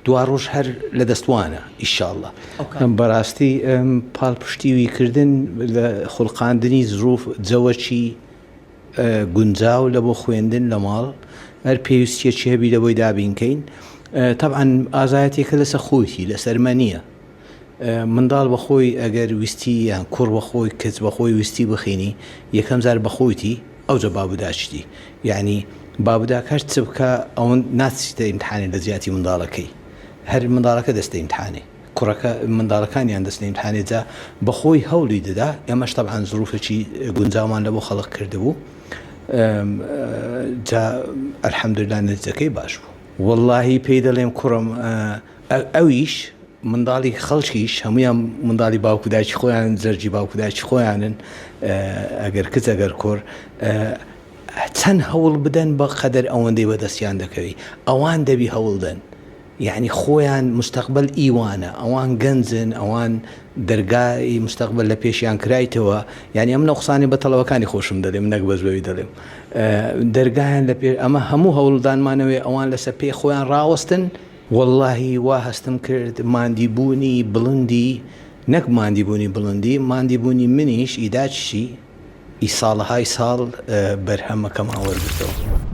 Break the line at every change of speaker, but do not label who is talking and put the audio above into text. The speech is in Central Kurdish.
دواڕۆژ هەر لە دەست وانە ئیشاڵڵا. بەڕاستی پاڵپشتیوی کردن لە خوڵقاندنی زروف جەوەکی گونجاو لە بۆ خوێندن لە ماڵ هەر پێویستیەکی هەبی لە بۆی دابینکەین تەبعەن ئازایەتێکە لەسەر خۆیتی لەسەر مە نییە منداڵ بەخۆی ئەگەر ویستی یان کوڕ بەخۆی کچ بەخۆی ویستی بخینی یەکەم جار بەخۆیتی ئەوجە بابوداچتی یعنی بابوداک هەر چ بکە ئەوەند ناچیتە ئیمتحانێ لە جیاتی منداڵەکەی هەر منداڵەکە دەستە ئیمتحانێ کوڕەکە منداڵەکانیان دەستە ئیمتحانێ جا بەخۆی هەوڵی دەدا ئێمەش تەبعەن زروفێکی گونجاومان لە بۆ خەڵق کردبوو جا الحمدلله نەتیجەکەی باش بوو وەڵاهی پێی دەڵێم کوڕم ئەویش منداڵی خەڵکیش هەموویان منداڵی باوک و دایکی خۆیان جەرگی باوک و دایکی خۆیانن ئەگەر کچ ئەگەر کوڕ چەند هەوڵ بدەن بە قەدەر ئەوەندەی بەدەستیان دەکەوی ئەوان دەبی هەوڵدەن یعنی خۆیان مستەقبل ئیوانە ئەوان گەنجن ئەوان دەرگای مستەقبل لە پێشیان کرایتەوە یعنی ئەم نەقسانی بە تەڵەوەکانی خۆشم دەلێم نەک بەس بەوی دەڵێم دەرگایان لە پێ ئەمە هەموو هەوڵدانمانەوەی ئەوان لەسەر پێی خۆیان ڕاوەستن وەڵاهی وا هەستم کرد ماندی بوونی بڵندی نەک ماندی بوونی بڵندی ماندی بوونی منیش ئیداچشی ئی ساڵەهای ساڵ بەرهەمەکەمان وەرگرتەوە.